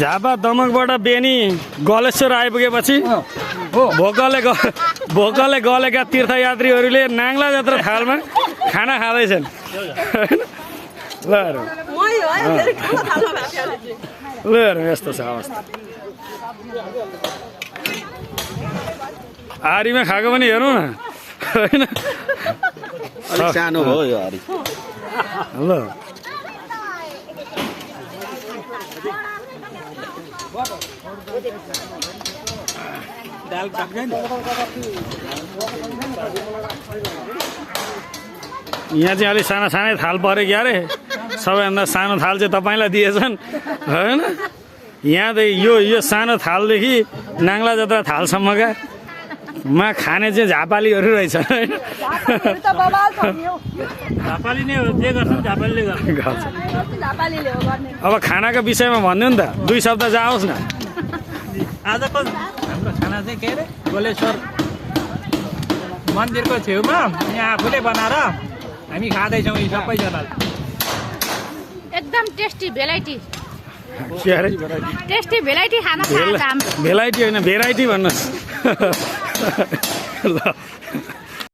झापा दमकबाट बेनी गलेश्वर आइपुगेपछि भोकले गलेका तीर्थयात्रीहरूले नाङ्ला जात्रा थालमा खाना खाँदैछन्। ल यस्तो छ अवस्था। आरीमा खाएको पनि हेरौँ न होइन। सानो हो यो आरी। ल यहाँ चाहिँ अलिक साना सानै थाल पऱ्यो क्या अरे। सबैभन्दा सानो थाल चाहिँ तपाईँलाई दिएछन् होइन। यहाँ त यो सानो थालदेखि नाङ्ला जात्रा थालसम्मका मा खाने चाहिँ झापालीहरू रहेछन् होइन। झापाली नै हो, जे गर्छन् झापालीले गर्छ। अब खानाको विषयमा भन्नु नि त, 2 शब्द जाओस् न। आजको हाम्रो खाना चाहिँ के अरे गोलेश्वर मन्दिरको छेउमा यहाँ आफूले बनाएर हामी खाँदैछौँ यी सबैजना। एकदम टेस्टी भेराइटी। के अरे टेस्टी भेराइटी खाना खान्छ। भेराइटी होइन भेराइटी भन्नुहोस्। ल